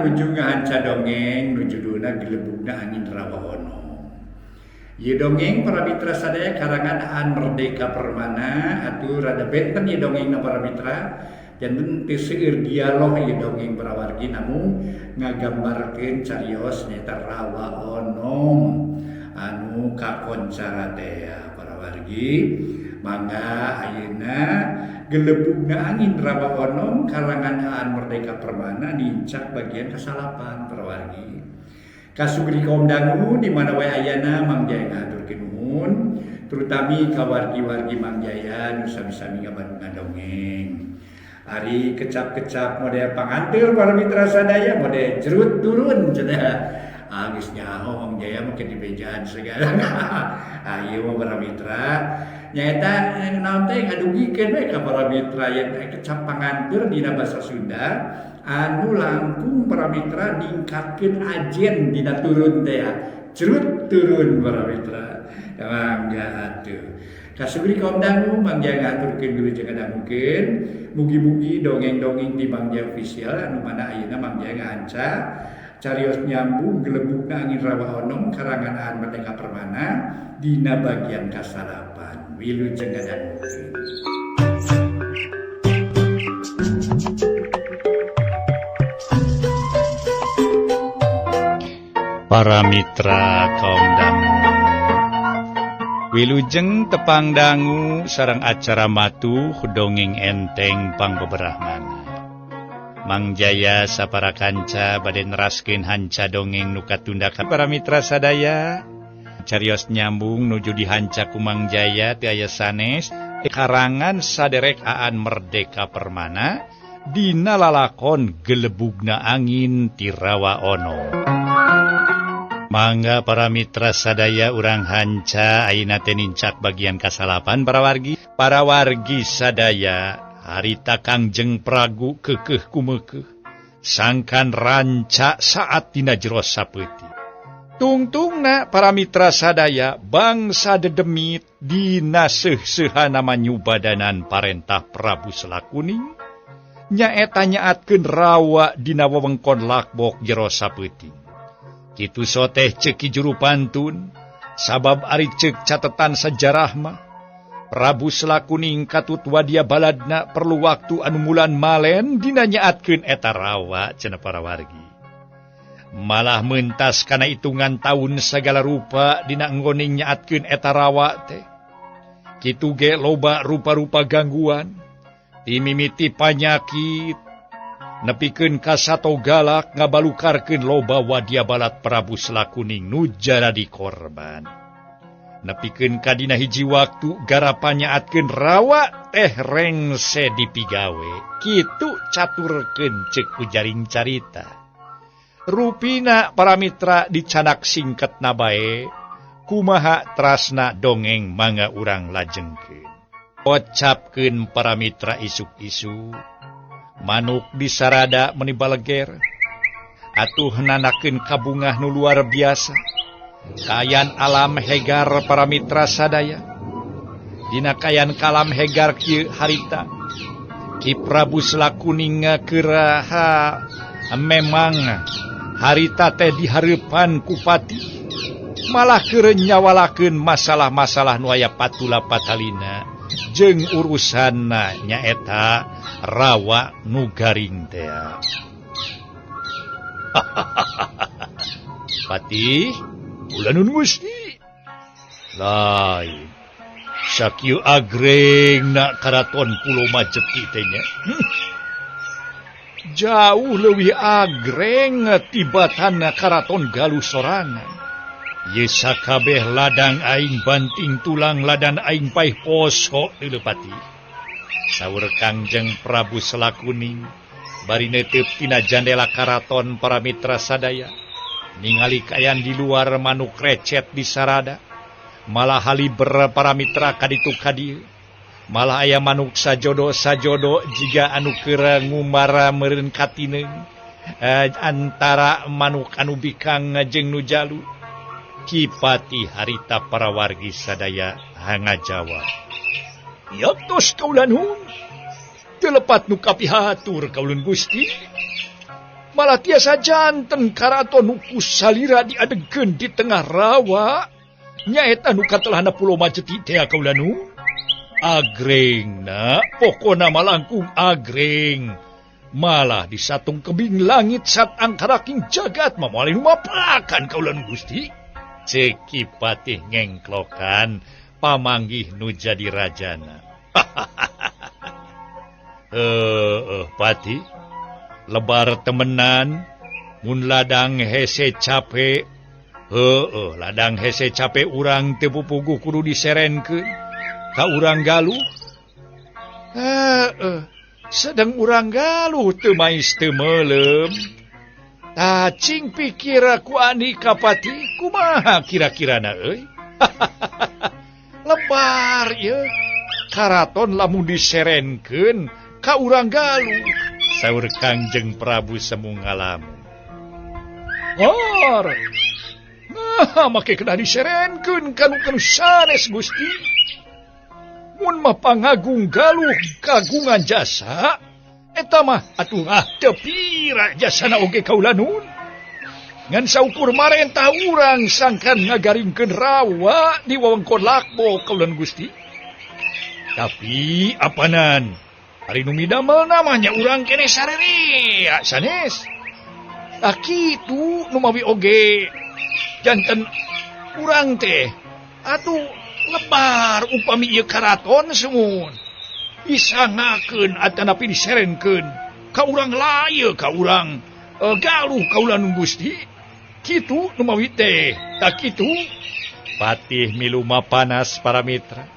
nuju ngahanca dongeng nu judulna Gelebugna Angin Rawa Onom. Ieu dongeng para mitra sadaya karangan Aan Merdeka Permana atuh rada benten ieu dongengna para mitra. Janten teu seueur dialog ieu dongeng para wargi namung ngagambarkeun carios nyaeta Rawa Onom anu kakoncara teh para wargi. Mangga ayeuna Gelebugna Angin Rawa Onom karangan Aan Merdeka Permana nincak bagian kasalapan para wargi. Kasugri kaum dangu di mana wae ayana Mang Jaya ngahaturkeun nuhun terutami ka wargi-wargi Mang Jaya nu sami-sami ngabantu ngadongeng. Ari kecap-kecap model panganteur para mitra sadaya model jerut turun cenah. Ah geus nyaho Mang Jaya mah keur dibejaan segala. Ah ieu mah para mitra nyaeta naon teh ngadugikeun we ka para mitra yen kecap panganteur dina basa Sunda anu langkung para mitra ningkatkeun ajen dina turun teh jerut turun para mitra. Mangga atuh. Kasugri kaum dangu Mang Jaya ngahaturkeun wilujeng ngadangukeun mugi-mugi dongeng-dongeng di Mang Jaya Official anu mana ayeuna Mang Jaya ngahanca carios nyambung Gelebugna Angin Rawa Onom karangan Aan Merdeka Permana dina bagian kasalapan. Wilujeng ngadangukeun. Para mitra kaum dangu, wilujeng tepang dangu sareng acara matuh dongeng enteng pangbeberahmana. Mang Jaya sapara kanca bade neraskeun hanca dongeng nu katunda ka para mitra sadaya. Carios nyambung nuju dihanca ku Mang Jaya teu aya sanes karangan saderek Aan Merdeka Permana dina lalakon Gelebugna Angin ti Rawa Onom. Mangga para mitra sadaya urang hanca ayeuna teh nincak bagian kasalapan para wargi. Para wargi sadaya harita Kangjeng Pragu keukeuh kumekeuh sangkan ranca saat dina jero sapeuting. Tungtungna para mitra sadaya bangsa dedemit dina seuh-seuhana manyubadanan parentah Prabu Selakuning nyaeta nyaatkeun rawa dina wewengkon Lakbok jero sapeuting. Kitu soteh ceuk ki juru pantun sabab ari ceuk catetan sejarah mah Prabu Selakuning katut wadia baladna perlu waktu anu mulan malen dina nyaatkeun eta rawa cenah para wargi. Malah mentas kana hitungan tahun segala rupa dina enggoning nyaatkeun eta rawa teh. Kitu ge loba rupa-rupa gangguan timimiti panyakit nepikeun ka sato galak ngabalukarkeun loba wadia balat Prabu Selakuning nu jaradi korban. Nepikeun ka dina hiji waktu garapan nyaatkeun rawa teh rengse dipigawe. Kitu caturkeun ceuk ujaring carita. Rupina para mitra dicanak singketna bae kumaha trasna dongeng mangga urang lajengkeun. Ocapkeun para mitra isuk-isuk manuk disarada meni baleger atuh nanakeun kabungah nu luar biasa. Kayan alam hegar para mitra sadaya. Dina kayan kalam hegar kieu harita Ki Prabu Selakuning keraha memang harita teh dihareupan ku pati malah keur nyawalakeun masalah-masalah nu aya patula patalina jeung urusanna nyaeta rawa nu garing teh. Patih kula nun Gusti. Lain sakieu agrengna karaton Pulo Majeki teh nya. Jauh leuwih agreng tibatana karaton Galuh sorangan. Ye sakabeh ladang aing banting tulang ladan aing paeh poso teu pati. Saur Kangjeng Prabu Selakuning bari neuteup tina jandela karaton para mitra sadaya. Ningali kaayaan di luar manuk recet di sarada. Malah haliber para mitra kaditu kadieu. Malah aya manuk sajodo-sajodo jiga anu keur ngumara meureun katineung antara manuk anu bikang jeung nu jalu. Ki Patih harita para wargi sadaya hangajawab. Yaktos kaula nuhun. Teu lepat nu kapihatur kaulun Gusti. Malah tiasa janten karaton nu ku salira diadegkeun di tengah rawa. Nyaeta nu katelahna Pulo Majeti teh kaula nu. Agrengna pokona mah langkung agreng. Malah di satung kebing langit sat angkaraking jagat mah moal nu mapakan kaula nu Gusti. Cek Ki Patih ngengklokan pamanggih nu jadi rajana. Patih lebar temenan mun ladang hese cape. Heeh, ladang hese cape urang teu pupuguh kudu diserenkeun ka urang Galuh. Heeh, sedang urang Galuh teu mais teu meuleum. Tah cing pikir ku Andika Patih kumaha kira-kirana euy. Lebar ieu karaton lamun diserenkeun ka urang Galuh. Saur Kangjeng Prabu Semu ngalamun. Or. Nah, make kena diserenkeun kanu kanu sanes Gusti. Mun mah pangagung Galuh kagungan jasa, eta mah atuh ah teu pira jasana oge kaula nun. Ngan saukur marentah urang sangkan ngagaringkeun rawa di wewengkon Lakbo kaula Gusti. Tapi apanan? Ari nu midamel namanya urang keneh sarerea sanes. Tah kitu nu mawi oge janten urang teh atuh lebar upami ieu karaton sumun. Disangakeun atanapi diserenkeun ka urang laye ka urang Galuh kaula nu Gusti. Kitu nu mawi teh tah kitu. Patih milu mapanas para mitra.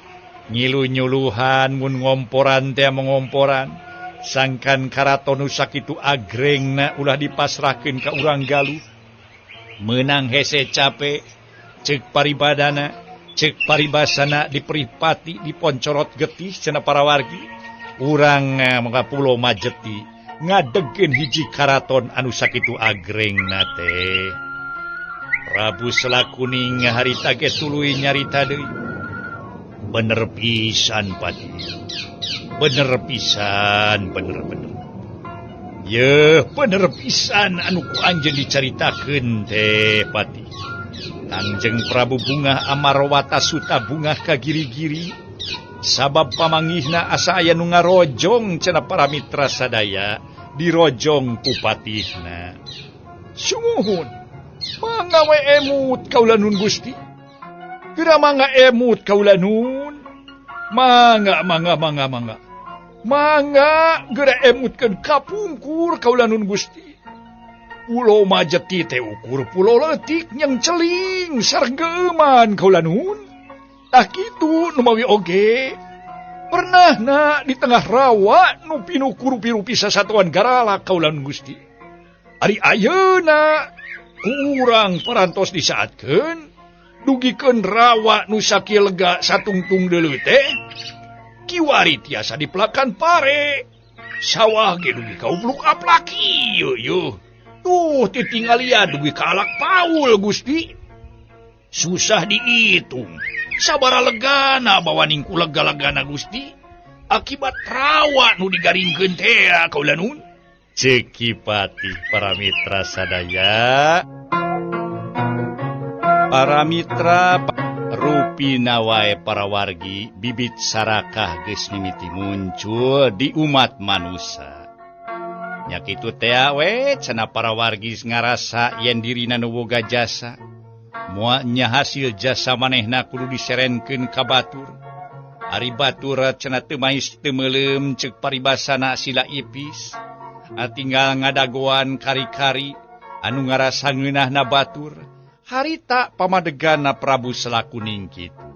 Ngilu nyuluhan mun ngomporan teh mengomporan sangkan karaton nu sakitu agrengna ulah dipasrahkeun ka urang Galuh. Meunang hese cape ceuk paribadana ceuk paribasana diperipati diponcorot getih cenah para wargi. Urang mangga Pulo Majeti ngadegkeun hiji karaton anu sakitu agrengna teh. Prabu Selakuning harita ge tuluy nyarita deui. Bener pisan Patih. Bener pisan, bener-bener. Yeuh, bener pisan anu ku anjeun dicaritakeun teh Patih. Kangjeng Prabu bungah Amarwata Suta bungah ka giri-giri. Sabab pamangihna asa aya nu ngarojong cenah para mitra sadaya dirojong ku patihna. Sumuhun, mangga we emut kaula nun Gusti. Geura mangga emut kaula nun. Mangga mangga mangga mangga. Mangga geura emutkeun kapungkur kaula nun Gusti. Pulo Majeti teh ukur pulo leutik nyang celing sareng geuman kaula nun. Tah kitu nu mawi oge. Pernahna di tengah rawa nu pinuh ku rupi-rupi sasatuan garalak kaula nun Gusti. Ari ayeuna ku urang parantos disaatkeun dugikeun rawa nu sakieu lega satungtung deuleu teh kiwari tiasa dipelakan pare. Sawah ge dugi ka upluk aplak ieu yeuh. Tuh titinggalian dugi ka alak paul Gusti. Susah dihitung. Sabara legana bawaning ku lega-legana Gusti. Akibat rawa nu digaringkeun teh kaula nun. Ceuk Ki Patih para mitra sadaya. Para mitra rupina wae para wargi bibit sarakah geus mimiti muncul di umat manusia. Nya kitu teh we cenah para wargi ngarasa yen dirina nu boga jasa. Moal nya hasil jasa manehna kudu diserenkeun ka batur. Ari batur cenah teu mais teu meuleum ceuk paribasana sila ipis. Tinggal ngadagoan kari-kari anu ngarasa ngeunahna batur. Harita pamadegana Prabu Selakuning kitu.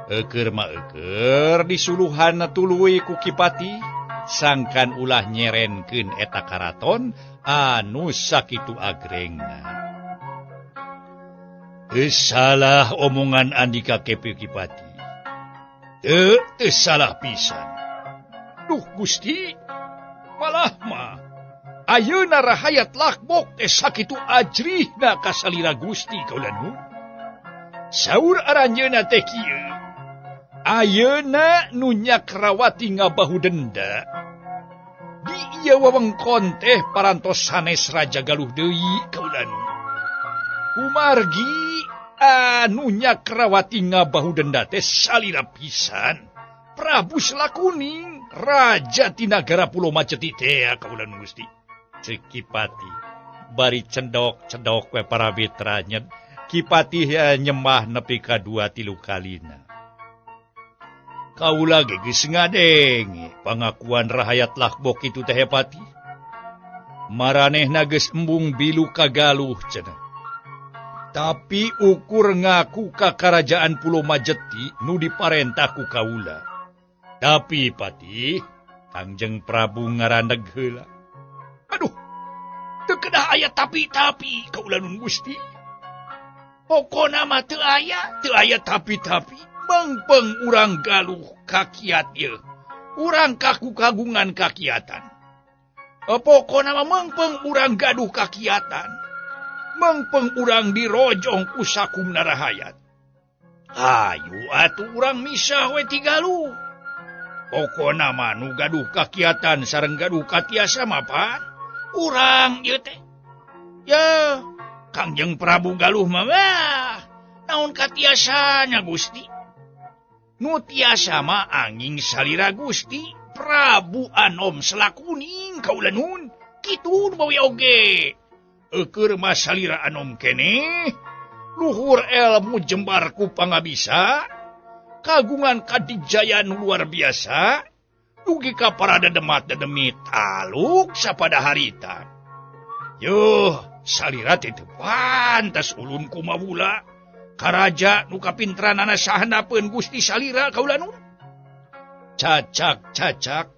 Eukeur mah eukeur disuluhan tuluy ku Ki Patih sangkan ulah nyerenkeun eta karaton anu sakitu agrengna. Teu salah omongan Andika kepe Ki Patih. Teu salah pisan. Duh Gusti, malah mah ayeuna rahayat Lakbok teh sakitu ajrihna ka salira Gusti kaula nu. Saur aranjeunna teh kieu. Ayeuna nu Nyakrawati ngabahu denda. Di ieu wewengkon teh parantos sanes Raja Galuh deui kaula nu. Kumargi anu Nyakrawati ngabahu denda teh salira pisan. Prabu Selakuning raja ti nagara Pulau Majeti teh kaula nu Gusti. Ceuk Ki Patih bari cendok-cendok we para mitra nya. Ki Patih nyemah nepi ka 2 3 kalina. Kaula ge geus ngadenge pangakuan rahayat Lakbok kitu teh Patih. Maranehna geus embung bilu ka Galuh cenah. Tapi ukur ngaku ka karajaan Pulau Majeti nu diparentah ku kaula. Tapi Patih, Kangjeng Prabu ngarandeg heula. Aduh, teu kedah aya tapi-tapi kaula nun Gusti. Pokona mah teu aya tapi-tapi. Mengpeng urang Galuh kakiat ieu. Urang kaku kagungan kakiatan. Pokona mah mengpeng urang gaduh kakiatan. Mengpeng urang dirojong ku sakumna rahayat. Ayu atuh urang misah we ti Galuh. Pokona mah nu gaduh kakiatan sareng gaduh katiasa mah pan urang ieu teh. Ya, Kangjeng Prabu Galuh mah wah, naon katiasanya Gusti? Nu tiasa mah angin salira Gusti Prabu Anom Selakuning kaula nun. Kitu nu bawi oge. Eueur mah salira anom keneh, luhur elmu jembar ku pangabisa, kagungan kadijayaan luar biasa, dugi ka para dedemat dedemit taluk sapada harita. Yuh, salira teh teu pantas ulun kumawula. Karaja nu kapintranana sahandapeun Gusti salira kaula nun. Cacak-cacak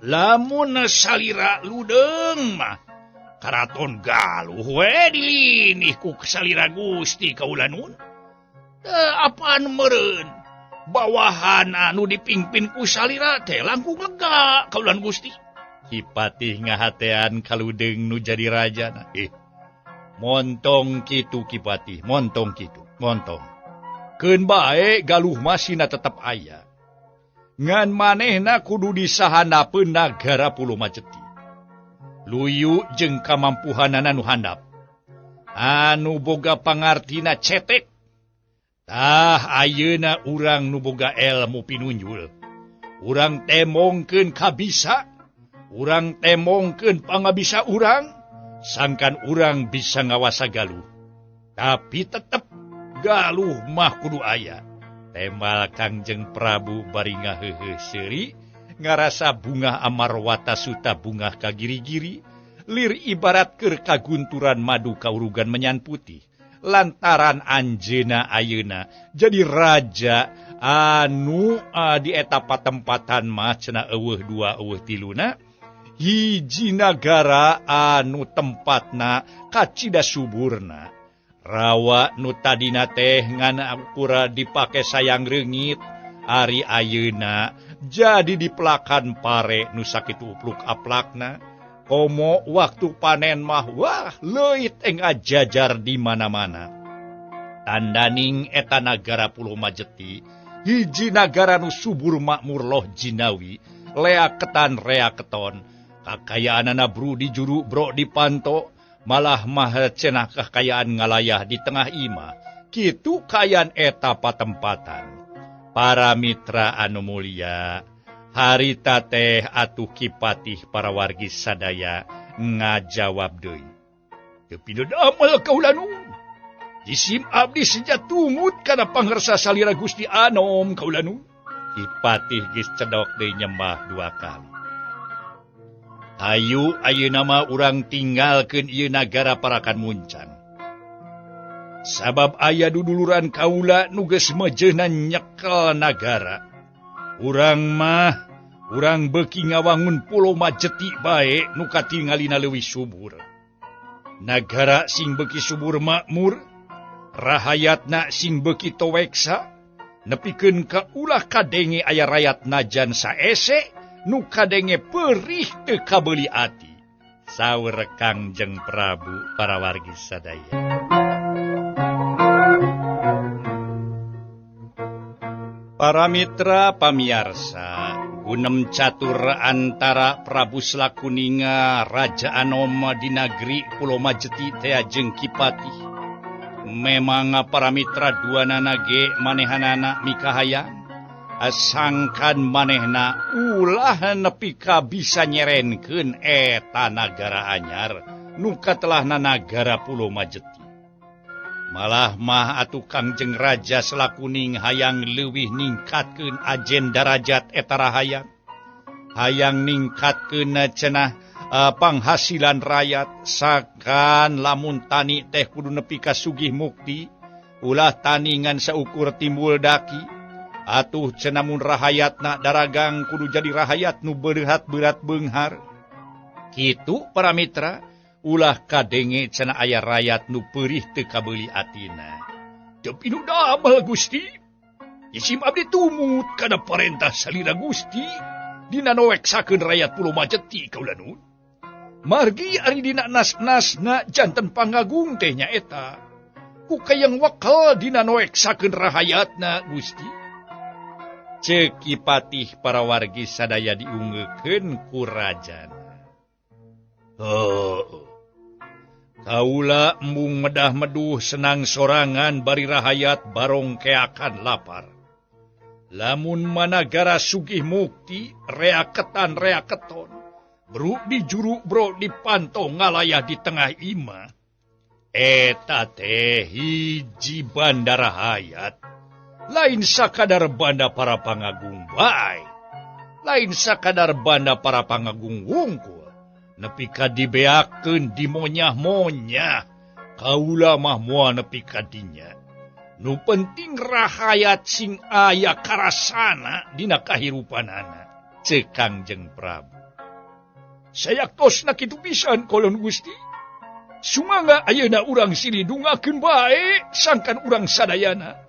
lamun salira ludeung mah karaton Galuh we dilinih ku salira Gusti kaula nun. Apaan meureun bawahan anu dipingpin ku salira teh langkung lega kaula Gusti. Ki Patih ngahatean kaludeung nu jadi rajana. Montong kitu Ki Patih, montong kitu, montong. Keun bae Galuh masina tetep aya. Ngan manehna kudu disahanapeun nagara Pulau Majeti. Luyu jeung kamampuhanana nu handap. Anu boga pangartina cetek. Tah ayeuna urang nu boga elmu pinunjul. Urang temongkeun kabisa, urang temongkeun pangabisa urang. Sangkan urang bisa ngawasa Galuh. Tapi tetep Galuh mah kudu aya. Temal Kangjeng Prabu bari ngaheuheuh seuri, ngarasa bungah amarwata suta bungah ka giri-giri, lir ibarat keur kagunturan madu kaurugan menyan putih. Lantaran anjeuna ayeuna jadi raja anu di eta patempatan mah cenah eueuh dua eueuh tiluna. Hiji nagara anu tempatna kacida suburna. Rawa nu tadina teh ngan ukura dipake sayang reungit, ari ayeuna jadi dipelakan pare nu sakitu upluk aplakna. Komo waktu panen mah wah leuit ngajajar di mana-mana. Tandaning eta nagara Pulau Majeti, hiji nagara nu subur makmur loh jinawi, leaketan reaketon. Kakayaanana bru di juru bro di panto, malah mah cenah kakayaan ngalayah di tengah imah. Kitu kayan eta patempatan. Para mitra anu mulia, harita teh atuh Ki Patih para wargi sadaya ngajawab deui. Teu pidamel kaula nu. Jisim abdi seja tumut kana pangersa salira Gusti Anom kaula nu. Ki Patih geus cedok deui nyembah 2 kali. Ayu ayeuna mah urang tinggalkeun ieu nagara Parakan Muncang. Sabab aya duduluran kaula nu geus mejeuna nyekel nagara. Urang mah urang beuki ngawangun Pulau Majeti bae nu katingalina leuwih subur. Nagara sing beuki subur makmur, rahayatna sing beuki toweksa, nepikeun ka ulah kadenge aya rayat najan saese nu kadenge perih teu kabeuli ati. Saur Kangjeng Prabu para wargi sadaya. Para mitra pamiarsa, Gunem catur antara Prabu Selakuninga Raja Anom di Nagri Pulau Majeti teh jeung Ki Patih. Memang para mitra duanana ge manehanana mikahayang sangkan manehna ulah nepi ka bisa nyerenkeun eta nagara anyar nu katelahna nagara Pulau Majeti. Malah mah atuh Kangjeng Raja Selakuning hayang leuwih ningkatkeun ajen darajat eta rahayat. Hayang ningkatkeun cenah panghasilan rakyat sakan lamun tani teh kudu nepi ka sugih mukti ulah tani ngan saukur timbul daki. Atuh cenah mun rahayatna daragang kudu jadi rahayat nu beureuhat berat beunghar. Kitu para mitra. Ulah kadenge cenah aya rayat nu peurih teu kabeuli atina. Teu pinu damel Gusti. Isim abdi tumut kana parentah salira Gusti dina noeksakeun rayat Pulau Majeti kaula nuhun. Margi ari dina nas-nasna janten pangagung teh nyaeta. Ku kayang wakal dina noeksakeun rahayatna Gusti. Ceuk Ki Patih para wargi sadaya diunggeukeun ku rajana. Oh. Kaula embung medah meduh senang sorangan bari rahayat barong keakan lapar. Lamun managara sugih mukti reaketan reaketon. Bro di juru bro di panto ngalayah di tengah imah. Eta teh hiji bandara hayat. Lain sakadar banda para pangagung bae. Lain sakadar banda para pangagung wungkul. Nepi ka dibeakeun dimonyah-monyah. Kaula mah moal nepi ka dinya. Nu penting rahayat sing aya karasana dina kahirupanana. Ceuk Kangjeng Prabu. Sayaktosna kitu pisan kolon Gusti. Sumangga ayeuna urang silih dungakeun bae sangkan urang sadayana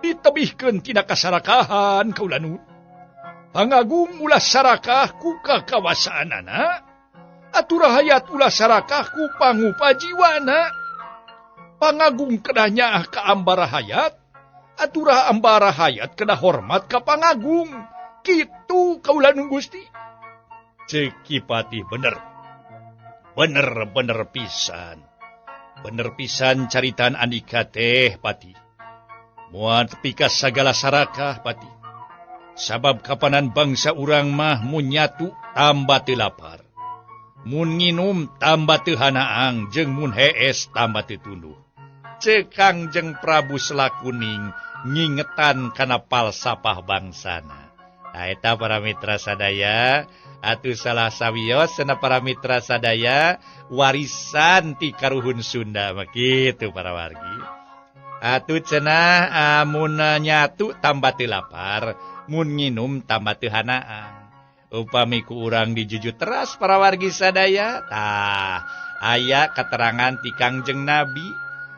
ditebihkeun tina kasarakahan kaula nuhun. Pangagung ulah sarakah ku kakawasaanana. Atuh rahayat ulah sarakah ku pangupajiwana. Pangagung kedah nyaah ka ambara hayat, aturah ambara hayat kedah hormat ka pangagung. Kitu kaula nuhun Gusti. Ceuk Ki Patih bener. Bener-bener pisan. Bener pisan caritaan andika teh Patih. Moal tepi ka sagala sarakah Patih. Sabab kapanan bangsa urang mah mun nyatu tambah teu lapar. Mun nginum tambah teu hanaang jeung mun hees tambah teu tunduh. Ceuk Kangjeng Prabu Selakuning ngingetan kana falsafah bangsana. Nah eta para mitra sadaya atuh salah sawios cenah para mitra sadaya warisan ti karuhun Sunda mah kitu para wargi. Atuh cenah amun nyatu tambah teu lapar, mun nginum tambah teu hanaang. Upami ku urang dijujut teras para wargi sadaya tah aya keterangan ti Kangjeng Nabi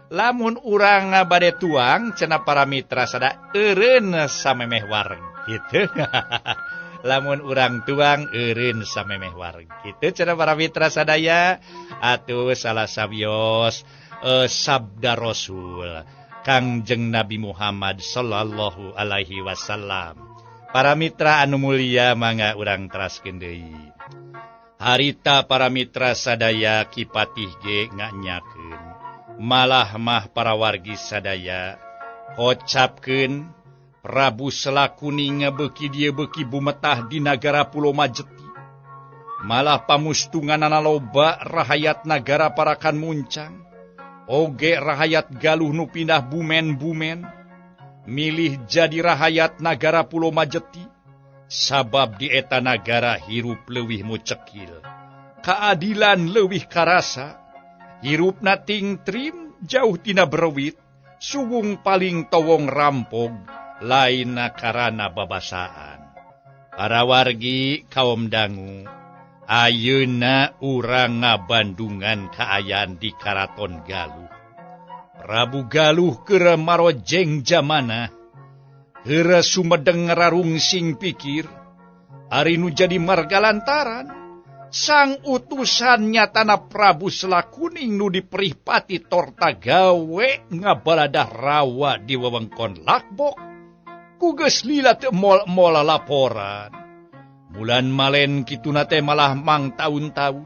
lamun urang bade tuang cenah para mitra sada eureun samemeh wareg kitu. Lamun urang tuang eureun samemeh wareg kitu cenah para mitra sadaya atuh salah sawios sabda Rasul Kangjeng Nabi Muhammad sallallahu alaihi wasallam. Para mitra anu mulia mangga urang teraskeun deui. Harita para mitra sadaya Ki Patih ge nganyakeun. Malah mah para wargi sadaya kocapkeun Prabu Selakuning beuki dieu beuki bumetah di nagara Pulau Majeti. Malah pamustunganana loba rahayat nagara parakan muncang. Oge rahayat Galuh nu pindah bumen-bumen. Milih jadi rahayat nagara Pulau Majeti sabab di eta nagara hirup leuwih mucekil, keadilan leuwih karasa, hirupna tingtrim jauh tina berwit, suwung paling towong rampog, lainna karana babasaan. Para wargi kaum dangu, ayeuna urang ngabandungan kaayaan di Karaton Galuh. Prabu Galuh keur marojeng jamana, heureuh sumedeng ngararungsing pikir, ari nu jadi marga lantaran sang utusan nyatana Prabu Selakuning nu diperihpati torta gawe ngabaladah rawa di wewengkon Lakbok, ku geus lila teu mol-mola laporan. Bulan malen kituna teh malah mang taun-taun.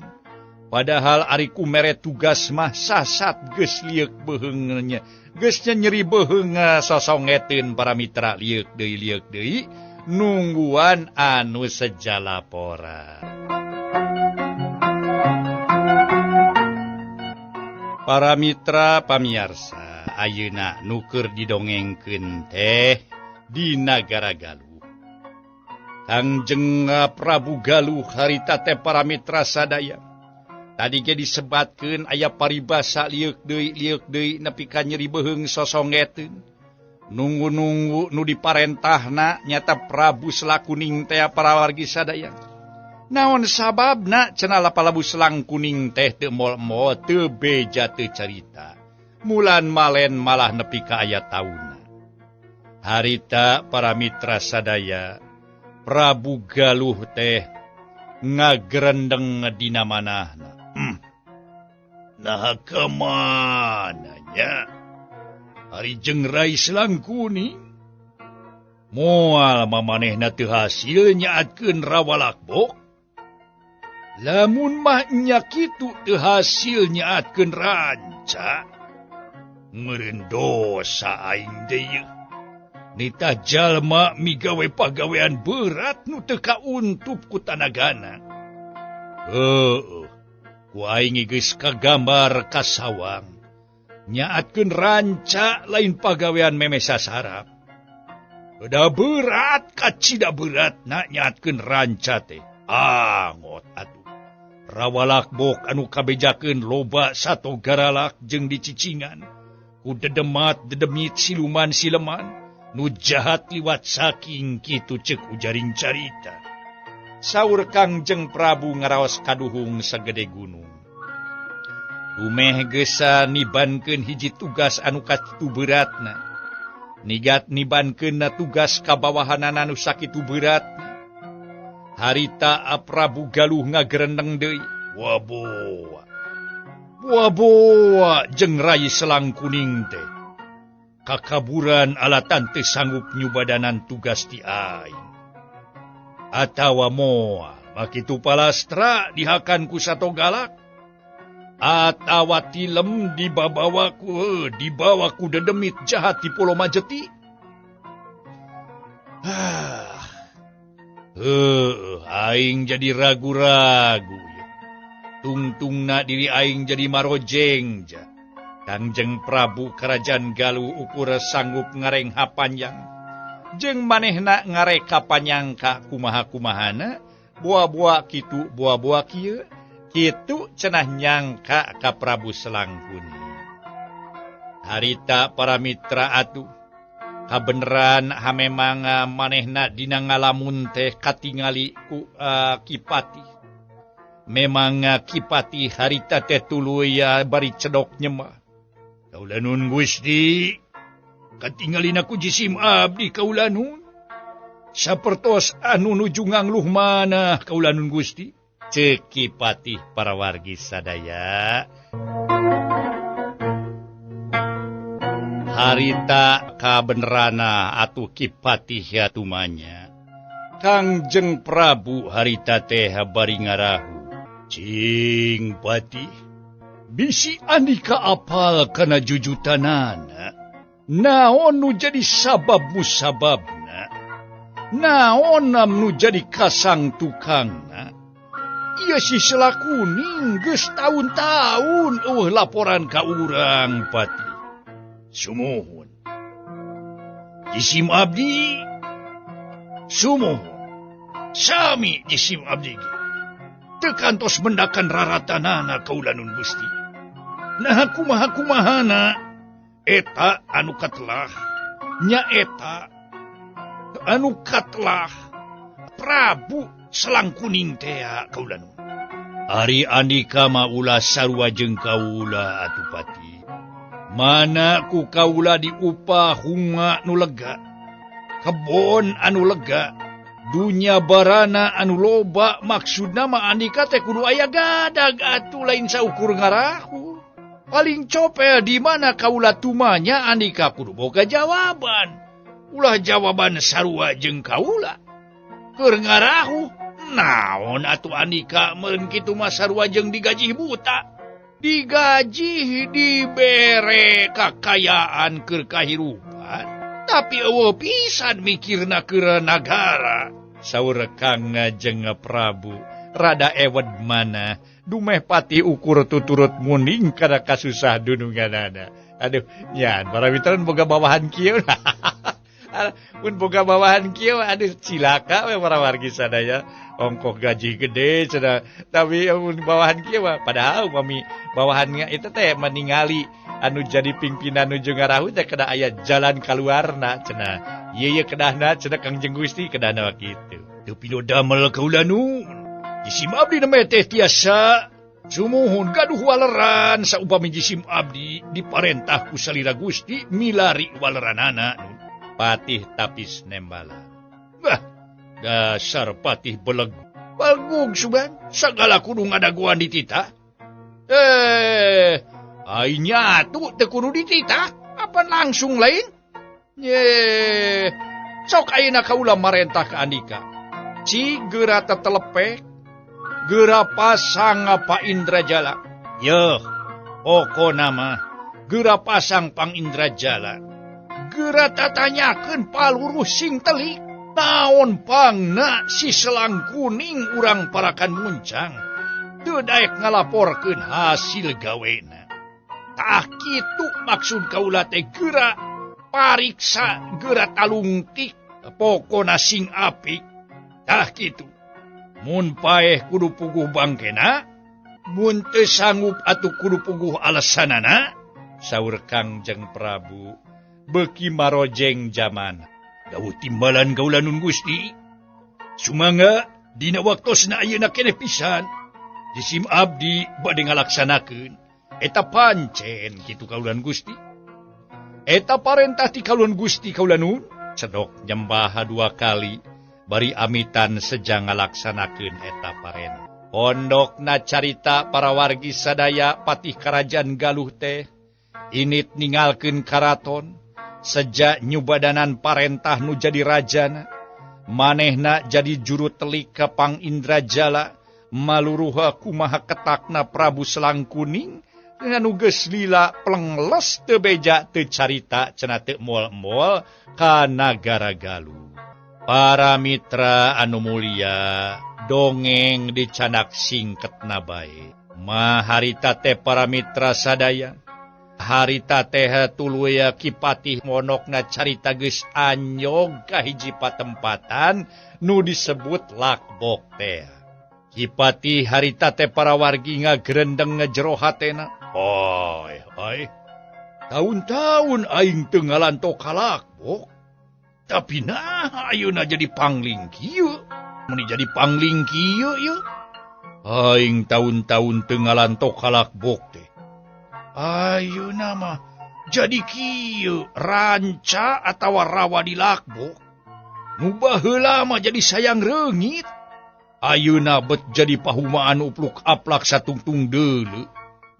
Padahal ari ku mere tugas mah sasat geus lieuk beuheungnya. Geus nyeri beuheung sosongeteun para mitra lieuk deui nungguan anu sejalapora. Para mitra pamiarsa, ayeuna nu keur didongengkeun teh di Nagara Galuh. Kangjeng Prabu Galuh harita teh para mitra sadaya. Tadi ge disebatkeun aya paribasa lieuk deui nepi ka nyeri beuheung sosongeteun. Nunggu-nunggu nu diparentahna nyata Prabu Selangkuning teh para wargi sadaya. Naon sababna cenah Prabu Selangkuning teh teu mol-mol teu beja teu carita. Mulan malen malah nepi ka aya taunna. Harita para mitra sadaya, Prabu Galuh teh ngagrendeng dina manahna. Nah ka mana nya? Ari jeung Rai Selangkuning moal mamanehna teu hasil nyaatkeun rawalakbok. Lamun mah nya kitu teu hasil nyaatkeun ranca, meureun dosa aing deui. Nitah jalma migawe pagawean berat nu teu kauntup ku tanagana. Heueuh, ku aing geus kagambar kasawang. Nyaatkeun ranca lain pagawean memeh sasarap. Udah berat kacida beratna nyaatkeun ranca teh. Angot atuh. Rawalakbok anu kabejakeun loba sato garalak jeung dicicingan. Ku dedemat dedemit siluman sileman. Nu jahat liwat saking kitu ceuk ujaring carita. Saur Kangjeng Prabu ngaraos kaduhung sagede gunung. Dumeh geus nibankeun hiji tugas anu katitu beratna. Nigat nibankeunna tugas ka bawahanana nu sakitu beratna. Harita Prabu Galuh ngagerendeng deui. Waboa. Waboa jeung Rai Selangkuning teh. Kakaburan alatan teu sanggup nyubadanan tugas ti aing. Atawa moal makitu palastra dihakan ku sato galak. Atawa tilem dibabawa ku dedemit jahat di Pulau Majeti. Aing jadi ragu-ragu. Tungtungna diri aing jadi marojeng ja. Kangjeng Prabu Kerajaan Galuh ukur sanggup ngarengha panjang. Jeung manehna ngareka panyangka kumaha-kumahana, boa-boa kitu boa-boa kieu, kitu cenah nyangka ka Prabu Selangkuning. Harita para mitra atuh, kabeneran hamemang manehna dina ngalamun teh katingali ku Kipati. Memang Kipati harita teh tuluy bari cedok nyemah. Kaula nun Gusti, katingalina ku jisim abdi kaula nun. Sapertos anu nuju ngangluh manah kaula nun Gusti. Ceuk Kipati para wargi sadaya. Harita kabenerana atuh Kipati tumanya. Kangjeng Prabu harita teh bari ngarahu. Cing Patih, bisi andika apal kana jujutanana. Naon nu jadi sabab musababna? Naon nu jadi kasang tukangna? Ieu si Selakuning geus taun-taun eueuh laporan ka urang Patih. Sumuhun. Jisim abdi sumuhun. Sami jisim abdi ge. Teu kantos mendakan raratanana kaula nun Gusti. Nah kumaha-kumahana eta anu katelah nya eta anu katelah Prabu Selangkuning teh kaula nun. Ari andika mah ulah sarua jeung kaula atuh Pati. Mana ku kaula diupah hunga nu lega, kebon anu lega, dunya barana anu loba, maksudna mah andika teh kudu aya gadag atuh lain saukur ngarahu. Paling copel di mana kaula tumanya andika kudu boga jawaban. Ulah jawaban sarua jeung kaula. Keur ngarahu Naon atuh andika meureun kitu mah sarua jeung digaji buta. Digaji dibere kakayaan keur kahirupan, tapi eueuh pisan mikirna keur nagara. Saur Kang Jeng Prabu rada ewed mana dumeh pati ukur tuturut muning kana kasusah dununganana. Aduh, nyan para mitra boga bawahan kieu. Mun boga bawahan kieu aduh cilaka we para wargi sadaya. Ongkoh gaji gede cenah, tapi mun bawahan kieu mah padahal upami bawahannya itu teh meningali anu jadi pimpinan nuju ngarahu teh kedah aya jalan kaluarna cenah. Ieu ye kedahna cenah Kangjeng Gusti kedahna kitu. Teu pino damel kaula nu. Jisim abdi nembe teh tiasa sumuhun gaduh waleran saupami jisim abdi diparentah ku salira Gusti milari waleranana nun. Patih tapis nembala. Bah, dasar patih beleg. Balgug suban, sagala kudu ngadagoan dititah. Ai nyatu teu kudu dititah, apa langsung lain? Ye, sok ayeuna kaula marentah ka andika. Ci geura tetelepek, geura pasang Pa Indrajala. Yeuh, pokona mah geura pasang Pang Indrajala. Geura tatanyakeun paluruh sing telik. Naon pangna si selang kuning urang parakan muncang. Teu daek ngalaporkeun hasil gawena. Tah kitu maksud kaula teh geura pariksa, geura talungtik, pokona sing apik. Tah kitu. Mun paeh kudu puguh bangkena, mun teu sanggup atuh kudu puguh alasanana. Saur Kang Jeng Prabu beuki marojeng jaman. Dawuh timbalan kaula nun Gusti. Sumangga dina waktosna ayeuna keneh pisan. Jisim abdi bade ngalaksanakeun eta pancen kitu kaulan Gusti. Eta parentah ti kaulan Gusti kaula nun. Cedok nyembah dua kali bari amitan seja ngalaksanakeun eta parentah. Pondokna carita para wargi sadaya patih kerajaan Galuh teh init ningalkeun karaton sejak nyubadanan parentah nu jadi rajana, manehna jadi juru telik ka Pang Indrajala, maluruha kumaha ketakna Prabu Selang Kuning anu geus lila plengles teu beja teu carita cenah teu moal-moal ka nagara Galuh. Para mitra anu mulia, dongeng dicanak singketna bae. Maharita teh para mitra sadaya, harita teh tuluy Ki Patih monokna carita geus anyog ka hiji patempatan nu disebut Lakbok teh. Ki Patih harita teh para wargi ngagrendeng ngejero hatena. Oi, oi. Taun-taun aing teu ngalanto ka Lakbok. Tapi nah ayeuna jadi pangling kieu. Mun jadi pangling kieu ieu. Aing taun-taun teu ngalanto ka Lakbok teh. Ayeuna mah jadi kieu ranca atawa rawa di Lakbok. Nu baheula mah jadi sayang reungit. Ayeuna bet jadi pahumaan upluk aplak satungtung deuleu.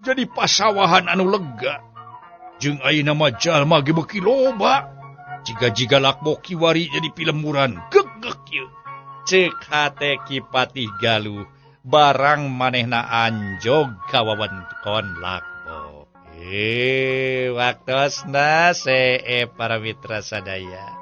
Jadi pasawahan anu lega. Jeung ayeuna mah jalma ge beuki loba. Jiga-jiga Lakbok kiwari jadi pilemburan gegek ieu. Ceuk hate Ki Patih Galuh barang manehna anjog ka wewengkon Lakbok. Waktosna see para mitra sadaya.